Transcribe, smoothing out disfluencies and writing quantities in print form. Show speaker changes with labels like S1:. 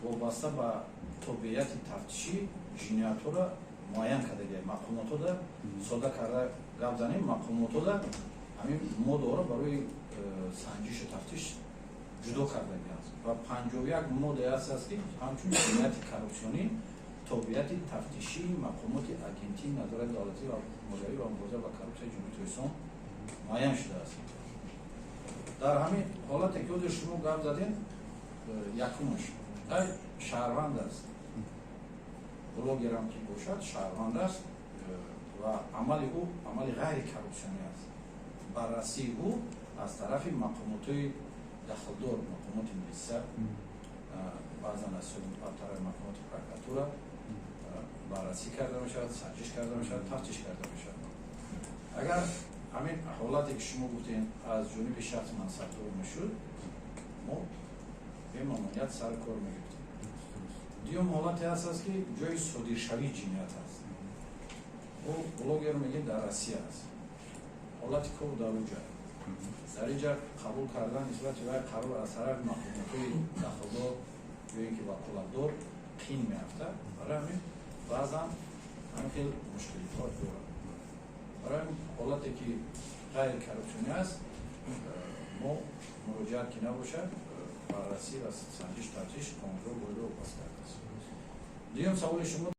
S1: Вобаста ба тобеияти тафтишӣ ҷиноятҳоро муайян кардагия мақомотода. Сода карда гап занем, мақомотода ҳамин моддаҳоро барои санҷишу тафтиш ҷудо кардагиаст ва 51 моддае аст, ки ҳамчун ҷинояти коррупсионӣ тобеияти тафтишии мақомоти Агентии назорати давлатӣ ва молиявӣ ва мубориза ба коррупсияи Ҷумҳурии Тоҷикистон муайян шудааст. Дар ҳамин ҳолате, ки ҳозир шумо гап задем, якумаш, ай шаҳрванд аст, блогерам ки бошад, шаҳрванд аст ва амали ӯ амали ғайрикоррупсионӣ аст. Баррасии ӯ аз тарафи мақомотҳои дахлдор, мақомоти милиса, баъзан аз тарафи мақомоти прокуратура баррасӣ карда мешавад, санҷиш карда мешавад, тафтиш карда мешавад. Агар ҳамин ҳолате, ки шумо гуфтем, аз ҷониби шахси мансабдор мешуд, мо бемамоният сари кор мегирифтем. Дуюм ҳолате ҳаст, ки ҷои содиршавии ҷиноят аст. Ӯ блогер, мегӯем, дар Россия аст, ҳолати кор дар уҷа, дар инҷа қабул кардан нисбати вай қарор аз тарафи мақомотҳои дахлдор ё ин ки ваколатдор қин меафтад. Барои ҳамин баъзан ҳамин хел мушкилиҳо дорад. Барои ҳамин ҳолате, ки ғайрикоррупсионӣ аст, мо муроҷиат ки набошад, баррасӣ ва санҷиш, тафтиш қонунро боида вобаста кардааст. Дуюм саволи шумо.